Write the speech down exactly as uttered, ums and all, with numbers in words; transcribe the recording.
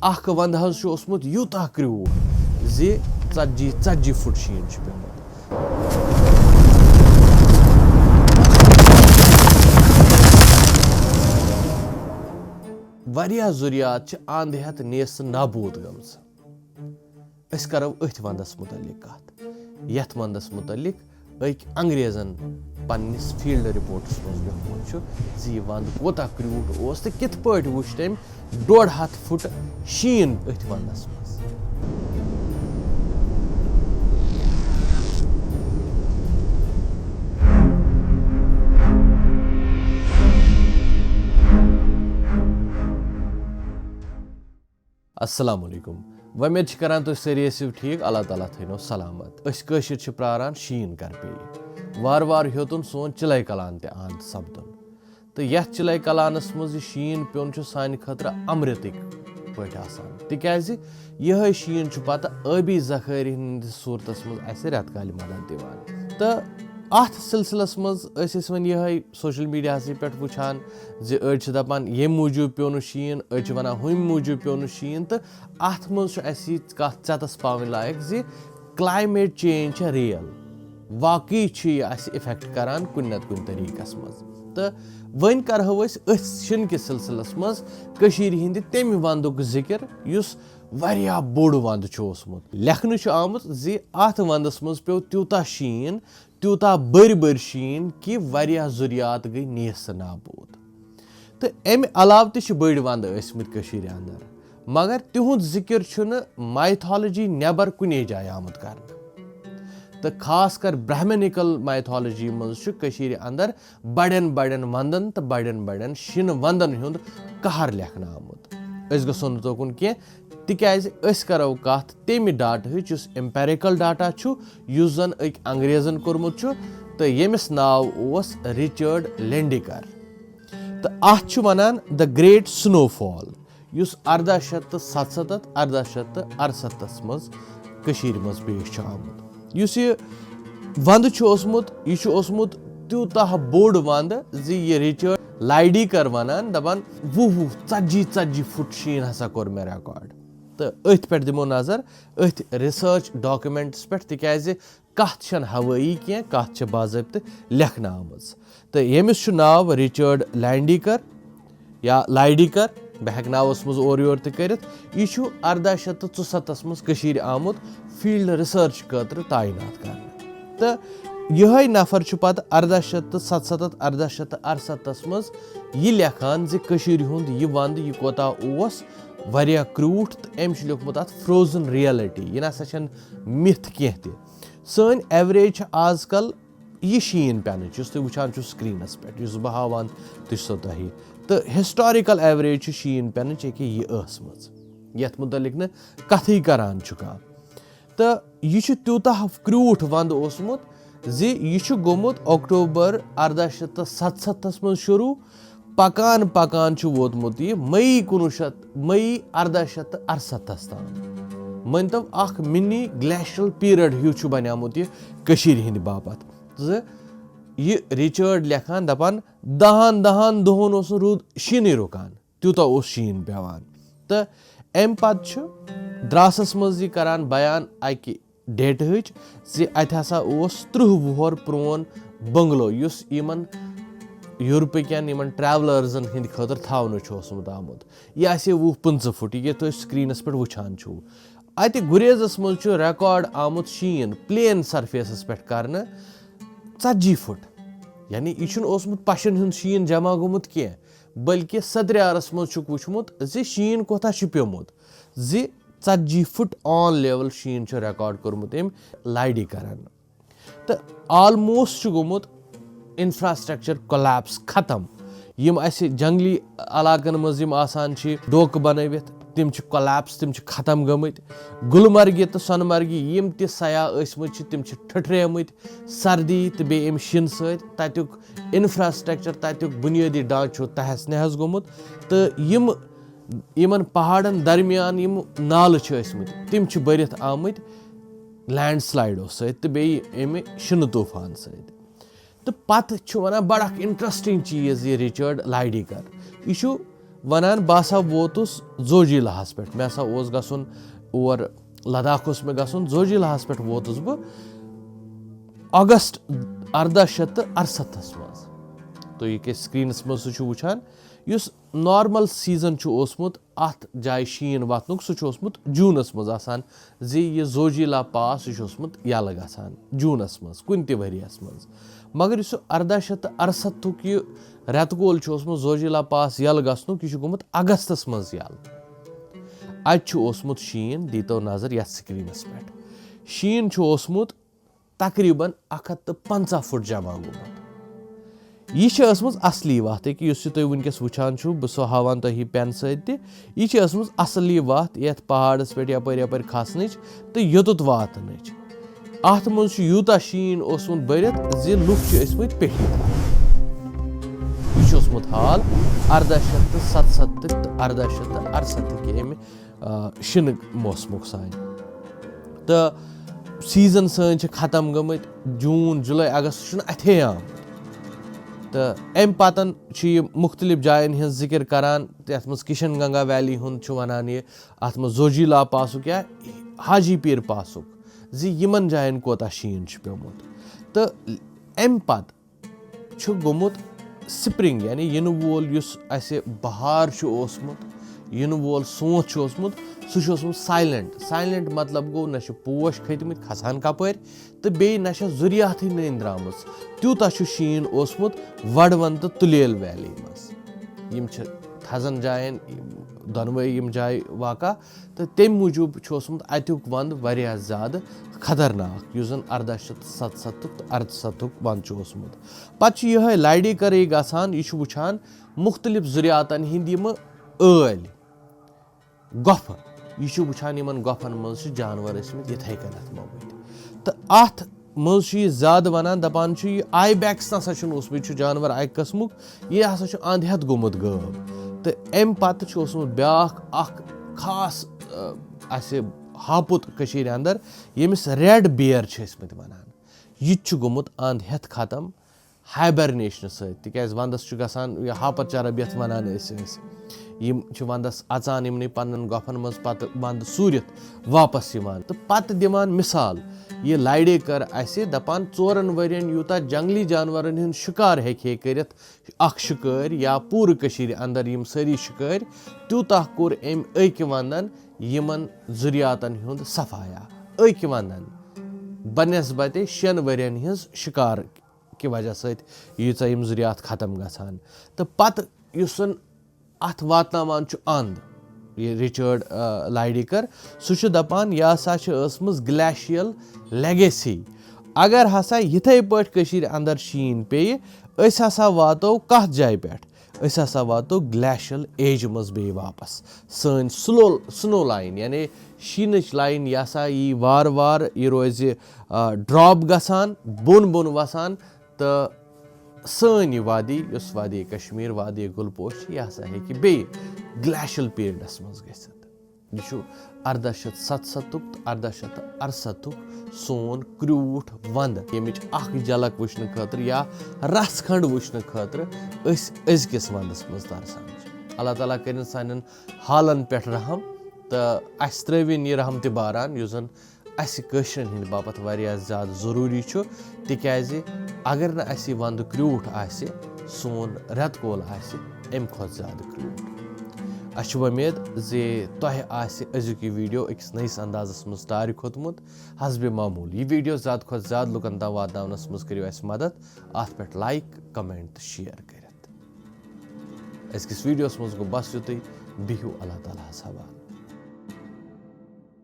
اکھ ونٛدٕ حظ چھُ اوسمُت یوٗتاہ کرٛوٗٹھ زِ ژتجی ژتجی فُٹ شیٖن چھُ پیوٚمُت۔ واریاہ ذُریات چھِ اَنٛد ہٮ۪تھ نیست نابوٗد گٔمژٕ۔ أسۍ کرو أتھۍ ونٛدس مُتعلق کتھ، یتھ ونٛدس مُتعلق أکۍ انگریزن پننِس فیلڈ رپورٹس منٛز لیوٗکھمُت چھُ زِ یہِ ونٛدٕ کوتاہ کرٛوٗٹھ اوس تہٕ کِتھ پٲٹھۍ وُچھ تٔمۍ ڈۄڈ ہتھ فُٹ شیٖن أتھۍ ونٛدس منٛز۔ السلام علیکم۔ وۄمید چھِ کران تُہۍ سٲری ٲسِو ٹھیٖک، اللہ تعالیٰ تھٲینو سلامت۔ أسۍ کٲشِر چھِ پراران شیٖن کر پیٚیہِ۔ وارٕ وارٕ ہیوٚتُن سون چِلَے کلان تہِ اَنٛد سپدُن۔ تہٕ یَتھ چِلَے کلانَس منٛز یہِ شیٖن پیوٚن چھُ سانہِ خٲطرٕ امرتٕکۍ پٲٹھۍ آسان، تِکیٛازِ یِہوٚے شیٖن چھُ پتہٕ ٲبی ذخٲیرٕ ہِنٛدِس صوٗرتَس منٛز اَسہِ رٮ۪تہٕ کالہِ مدد دِوان۔ تہٕ اَتھ سلسلس منٛز ٲسۍ أسۍ وۄنۍ یِہوٚے سوشل میٖڈیاہَسٕے پٮ۪ٹھ وٕچھان زِ أڑۍ چھِ دَپان، ییٚمہِ موٗجوٗب پیوٚو نہٕ شیٖن، أڑۍ چھِ وَنان، ہُمہِ موٗجوٗب پیوٚو نہٕ شیٖن۔ تہٕ اَتھ منٛز چھُ اَسہِ یہِ کَتھ ژٮ۪تَس پاوٕنۍ لایق زِ climate change چھےٚ real، واقعی چھُ یہِ اَسہِ affect کَران کُنہِ نَتہٕ کُنہِ طٔریٖقَس منٛز۔ تہٕ وۄنۍ کَرہو أسۍ أتھۍ شِنہٕ کِس سِلسِلَس منٛز کٔشیٖرِ ہِنٛدِ تَمہِ وَندُک ذِکِر یُس واریاہ بوٚڑ وَندٕ چھُ اوسمُت۔ لیکھنہٕ چھُ آمُت زِ اَتھ وَندَس منٛز پیوٚو تیوٗتاہ شیٖن، تیوٗتاہ بٔرۍ بٔرۍ شیٖن کہِ واریاہ ذُریات گٔے نیست نابوٗد۔ تہٕ اَمہِ علاوٕ تہِ چھِ بٔڑۍ وَندٕ ٲسۍمٕتۍ کٔشیٖرِ اَندَر، مگر تِہُنٛد ذِکِر چھُنہٕ mythology نٮ۪بَر کُنے جایہِ آمُت کرنہٕ۔ تہٕ خاص کر Brahminical mythology منٛز چھُ کٔشیٖرِ اَندَر بڑٮ۪ن بڑٮ۪ن وَندَن تہٕ بڑٮ۪ن بڑٮ۪ن شِنہٕ وَندَن ہُنٛد قہر لیکھنہٕ آمُت۔ أسۍ گژھو نہٕ توکُن کینٛہہ، تِکیٛازِ أسۍ کرو کتھ تَمہِ ڈاٹاہٕچ یُس empirical data چھُ، یُس زن أکۍ انگریزن کوٚرمُت چھُ تہٕ ییٚمِس ناو اوس رچرڈ لینڈیکر۔ تہٕ اتھ چھُ ونان The Great Snowfall، یُس ارداہ شیٚتھ تہٕ ستستھ، ارداہ شیٚتھ تہٕ ارستھس منٛز کٔشیٖرِ منٛز پیش چھُ آمُت۔ یُس یہِ وَندٕ چھُ اوسمُت، یہِ چھُ اوسمُت تیوٗتاہ بوٚڑ وَندٕ زِ یہِ رچرڈ لایڈیکر وَنان، دَپان، وُہ وُہ، ژتجی ژتجی فُٹ شیٖن ہسا کوٚر مےٚ record۔ تہٕ أتھۍ پٮ۪ٹھ دِمو نظر، أتھۍ research documents پٮ۪ٹھ، تِکیٛازِ کَتھ چھَنہٕ ہوٲیی کینٛہہ، کَتھ چھِ باضٲبطہٕ لیکھنہٕ آمٕژ۔ تہٕ ییٚمِس چھُ ناو رچرڈ لینڈیکر، یا لایڈیکر، بہٕ ہٮ۪کہٕ ناوَس منٛز اورٕ یورٕ تہِ کٔرِتھ۔ یہِ چھُ ارداہ شیٚتھ تہٕ ژُسَتتھَس منٛز کٔشیٖرِ آمُت field research خٲطرٕ تعینات کرنہٕ۔ تہٕ یِہوٚے نفر چھُ پتہٕ ارداہ شیٚتھ تہٕ ستستھ، ارداہ شیٚتھ تہٕ ارستھَس منٛز یہِ لیکھان زِ کٔشیٖرِ ہُنٛد یہِ وَندٕ، یہِ کوتاہ اوس واریاہ کرٛوٗٹھ، تہٕ أمۍ چھُ لیوٚکھمُت اَتھ frozen reality۔ یہِ نہ سا چھَنہٕ myth کینٛہہ تہِ۔ سٲنۍ average چھِ آز کل یہِ شیٖن پٮ۪نٕچ، یُس تُہۍ وٕچھان چھِو screenس پٮ۪ٹھ، یُس بہٕ ہاوان تہِ چھُسو تۄہہِ۔ تہٕ historical average چھِ شیٖن پٮ۪نٕچ ییٚکیٛاہ یہِ ٲسمٕژ، یَتھ مُتعلِق نہٕ کَتھٕے کَران چھُ کانٛہہ۔ تہٕ یہِ چھُ تیوٗتاہ کرٛوٗٹھ وَندٕ اوسمُت زِ یہِ چھُ گوٚمُت اکٹوبر ارداہ شیٚتھ تہٕ ستستھَس منٛز شروٗع، پکان پکان چھُ ووتمُت یہِ مئی کُنوُہ شیٚتھ، مئی ارداہ شیٚتھ تہٕ ارستھَس تام۔ مٲنۍ تو، اکھ mini glacial period ہیوٗ چھُ بنیومُت یہِ کٔشیٖرِ ہِنٛدِ باپتھ۔ زِ یہِ رچرڈ لیکھان، دپان، دہن دہن دۄہن اوس نہٕ روٗد شیٖنٕے رُکان، تیوٗتاہ اوس شیٖن پٮ۪وان۔ تہٕ امہِ پتہٕ چھُ دراسس منٛز یہِ کران بیان اکہِ ڈیٹہٕ ہٕچ زِ اتہِ ہسا اوس ترٕٛہ وُہر پرون بنگلو، یُس یِمن یورپہٕ کٮ۪ن یِمن ٹریولرزن ہٕنٛدِ خٲطرٕ تھاونہٕ چھُ اوسمُت آمُت۔ یہِ آسہِ وُہ پٕنٛژٕہ فُٹ، یہِ کہِ تُہۍ screenس پٮ۪ٹھ وٕچھان چھِو۔ اتہِ گُریزس منٛز چھُ record آمُت شیٖن plain surfaceس پٮ۪ٹھ کرنہٕ ژتجی فُٹ، یعنی یہِ چھُنہٕ اوسمُت پشن ہُنٛد شیٖن جمع گوٚمُت کینٛہہ، بلکہِ ستریارس منٛز چھُکھ وٕچھمُت زِ شیٖن کوتاہ چھُ پیوٚمُت، زِ ژتجی فُٹ on level شیٖن چھُ record کوٚرمُت أمۍ لایڈیکرن۔ تہٕ almost چھُ گوٚمُت infrastructure collapse ختم۔ یِم اَسہِ جنگلی علاقن منٛز یِم آسان چھِ ڈوکہٕ بنٲوِتھ، تِم چھِ collapse، تِم چھِ ختم گٔمٕتۍ۔ گُلمرگہِ تہٕ سۄنہٕ مرگہِ یِم تہِ سیاح ٲسمٕتۍ چھِ، تِم چھِ ٹھٔٹھرٲمٕتۍ سردی تہٕ بیٚیہِ اَمہِ شِنہٕ سۭتۍ۔ تَتیُک infrastructure، تَتیُک بُنیٲدی ڈھانچہٕ چھُ تہس نہس گوٚمُت۔ تہٕ یِم، یِمن پہاڑن درمیان یِم نالہٕ چھِ ٲسمٕتۍ، تِم چھِ بٔرِتھ آمٕتۍ لینڈ سلایڈو سۭتۍ تہٕ بیٚیہِ اَمہِ شِنہٕ طوٗفان سۭتۍ۔ تہٕ پتہٕ چھُ وَنان بڑٕ اکھ interesting چیٖز یہِ رچرڈ لایڈیکر۔ یہِ چھُ وَنان، بہٕ ہسا ووتُس زوجیٖلاہَس پٮ۪ٹھ، مےٚ ہسا اوس گژھُن اور، لداخ اوس مےٚ گژھُن، زوجیٖلاہَس پٮ۪ٹھ ووتُس بہٕ اگست ارداہ شیٚتھ تہٕ ارستھس منٛز۔ تُہۍ یہِ کہِ screenس منٛز سُہ چھُ وٕچھان، یُس normal season چھُ اوسمُت اَتھ جایہِ شیٖن وَتھنُک، سُہ چھُ اوسمُت جوٗنَس منٛز آسان، زِ یہِ زوجیٖلا پاس، یہِ چھُ اوسمُت یَلہٕ گژھان جوٗنَس منٛز کُنہِ تہِ ؤریَس منٛز۔ مگر یُس یہِ ارداہ شیٚتھ تہٕ ارستھُک یہِ رٮ۪تہٕ کول چھُ اوسمُت زوجیٖلا پاس یَلہٕ گژھنُک، یہِ چھُ گوٚمُت اگستَس منٛز یَلہٕ۔ اَتہِ چھُ اوسمُت شیٖن، دیٖتو نظر یَتھ screenس پٮ۪ٹھ۔ شیٖن چھُ اوسمُت تقریباً اکھ ہتھ تہٕ پنٛژاہ فُٹ جمع گوٚمُت۔ یہِ چھِ ٲسمٕژ اصلی وَتھ، ییٚکیٛاہ یُس یہِ تُہۍ وٕنکیٚس وٕچھان چھِو، بہٕ سۄ ہاوان تۄہہِ یہِ پٮ۪نہٕ سۭتۍ تہِ۔ یہِ چھِ ٲسمٕژ اصلی وَتھ یَتھ پہاڑَس پٮ۪ٹھ یَپٲرۍ یَپٲرۍ کھسنٕچ تہٕ یوٚتَتھ واتنٕچ۔ اَتھ منٛز چھُ یوٗتاہ شیٖن اوسمُت بٔرِتھ زِ لُکھ چھِ ٲسمٕتۍ پیٚٹھۍ۔ یہِ چھُ اوسمُت حال ارداہ شیٚتھ تہٕ ستستھٕ تہٕ ارداہ شیٚتھ تہٕ ارستھٕ کہِ اَمہِ آ، شِنہٕ موسمُک سانہِ۔ تہٕ season سٲنۍ چھِ ختم گٔمٕتۍ، جوٗن، جُلَے، اگست چھُنہٕ اَتھے آمُت۔ تہٕ اَمہِ پَتَن چھِ یہِ مُختٔلِف جایَن ہٕنٛز ذِکِر کَران، یَتھ منٛز کِشَن گنگا ویلی ہُنٛد چھُ وَنان یہِ، اَتھ منٛز زوجیٖلا پاسُک یا حاجی پیٖر پاسُک، زِ یِمَن جایَن کوتاہ شیٖن چھُ پیوٚمُت۔ تہٕ اَمہِ پَتہٕ چھُ گوٚمُت spring، یعنی یِنہٕ وول یُس اَسہِ بہار چھُ اوسمُت، یِنہٕ وول سونٛتھ چھُ اوسمُت، سُہ چھُ اوسمُت silent۔ Silent مطلب گوٚو، نہ چھِ پوش کھٔتۍ مٕتۍ کھسان کپٲرۍ، تہٕ بیٚیہِ نہ چھےٚ ذُریاتٕے نٔنۍ درٛامٕژ۔ تیوٗتاہ چھُ شیٖن اوسمُت وڈوَن تہٕ تُلیل ویلی منٛز۔ یِم چھِ تھزن جاین دۄنوَے یِم جایہِ واقع۔ تہٕ تَمہِ موٗجوٗب چھُ اوسمُت اَتیُک وَنٛدٕ واریاہ زیادٕ خطرناک، یُس زَن ارداہ شیٚتھ ستستھُک تہٕ ارستھُک وَنٛدٕ چھُ اوسمُت۔ پَتہٕ چھُ یِہوٚے لَڑی کَرٕے گژھان، یہِ چھُ وٕچھان مُختٔلِف ذُریاتَن ہِنٛدۍ یِمہٕ ٲلۍ، گۄپھٕ۔ یہِ چھُ وٕچھان، یِمَن گۄپھَن منٛز چھِ جانوَر ٲسمٕتۍ یِتھَے کٔنٮ۪تھ مۄمٕتۍ۔ تہٕ اَتھ منٛز چھُ یہِ زیادٕ وَنان، دَپان چھُ، یہِ آیبیکس نہ سا چھُنہٕ اوسمُت، یہِ چھُ جانوَر اَکہِ قٕسمُک، یہِ ہسا چھُ اَنٛد ہٮ۪تھ گوٚمُت غٲب۔ تہٕ اَمہِ پَتہٕ چھُ اوسمُت بیٛاکھ اَکھ خاص، آ، اَسہِ ہاپُت کٔشیٖرِ اَندَر، ییٚمِس red bear چھِ ٲسمٕتۍ وَنان۔ یہِ تہِ چھُ گوٚمُت اَنٛد ہٮ۪تھ ختم ہائبرنیشنہٕ سۭتۍ، تِکیٛازِ وَنٛدَس چھُ گژھان یہِ ہاپت چرب یَتھ وَنان أسۍ ٲسۍ۔ یِم چھِ وَنٛدَس اَژان یِمنٕے پَنٕنٮ۪ن گۄپھَن منٛز، پَتہٕ وَنٛدٕ سوٗرِتھ واپَس یِوان۔ تہٕ پَتہٕ دِوان مِثال، یہِ لَڑے کٔر اَسہِ، دَپان، ژورَن ؤرِین یوٗتاہ جنٛگلی جانوَرَن ہُنٛد شِکار ہیٚکہِ ہے کٔرِتھ اَکھ شِکٲرۍ یا پوٗرٕ کٔشیٖرِ اَندَر یِم سٲری شِکٲرۍ، تیوٗتاہ کوٚر أمۍ أکۍ وَنٛدَن یِمَن ذُریاتَن ہُنٛد صفایا۔ أکۍ وَنٛدَن بنسبتِ شٮ۪ن ؤرِین ہٕنٛز شِکار کہِ وجہ سۭتۍ ییٖژاہ یِم ذُریات ختم گژھان۔ تہٕ پتہٕ یُس زن اتھ واتناوان چھُ اند، یہِ رچارڈ، آ، لایڈیکر، سُہ چھُ دپان، یہِ ہسا چھِ ٲسمٕژ glacial legacy۔ اگر ہسا یِتھے پٲٹھۍ کٔشیٖرِ اندر شیٖن پیٚیہِ، أسۍ ہسا واتو کتھ جایہِ پٮ۪ٹھ؟ أسۍ ہسا واتو glacial age منٛز بیٚیہِ واپس۔ سٲنۍ slow، snow line، یعنی شیٖنٕچ line، یہِ ہسا یی وارٕ وارٕ، یہِ روزِ، آ، drop گژھان، بۄن بۄن وسان، تہٕ سٲنۍ یہِ وادی، یۄس وادی کشمیر، وادی گلپوش چھِ، یہِ ہسا ہیٚکہِ بیٚیہِ glacial periodس منٛز گٔژھِتھ۔ یہِ چھُ ارداہ شیٚتھ ستستُک تہٕ ارداہ شیٚتھ تہٕ ارستُک سون کرٛوٗٹھ ونٛدٕ، ییٚمِچ اکھ جھلک وٕچھنہٕ خٲطرٕ یا رژھ کھنٛڈ وٕچھنہٕ خٲطرٕ أسۍ أزکِس ونٛدس منٛز ترسان چھِ۔ اللہ تعالیٰ کٔرِن سانٮ۪ن حالن پٮ۪ٹھ رحم تہٕ اسہِ ترٲوِن یہِ رحمتِ باران، یُس زن اسہِ کٲشرٮ۪ن ہٕنٛدِ باپتھ واریاہ زیادٕ ضروٗری چھُ، تِکیازِ اگر نہٕ اسہِ یہِ ونٛدٕ کرٛوٗٹھ آسہِ، سون رٮ۪تہٕ کول آسہِ امہِ کھۄتہٕ زیادٕ کرٛوٗٹھ۔ اسہِ چھِ وۄمید زِ تۄہہِ آسہِ أزیُک یہِ video أکِس نٔیِس اندازس منٛز ٹارِ کھوٚتمُت۔ حسبِ معموٗل، یہِ video زیادٕ کھۄتہٕ زیادٕ لُکن تام واتناونس منٛز کٔرِو اسہِ مدد، اتھ پٮ۪ٹھ like، comment تہٕ share کٔرِتھ۔ أزکِس videoس منٛز گوٚو بس یُتُے، بِہِو اللہ تعالیٰ ہس حوالہٕ۔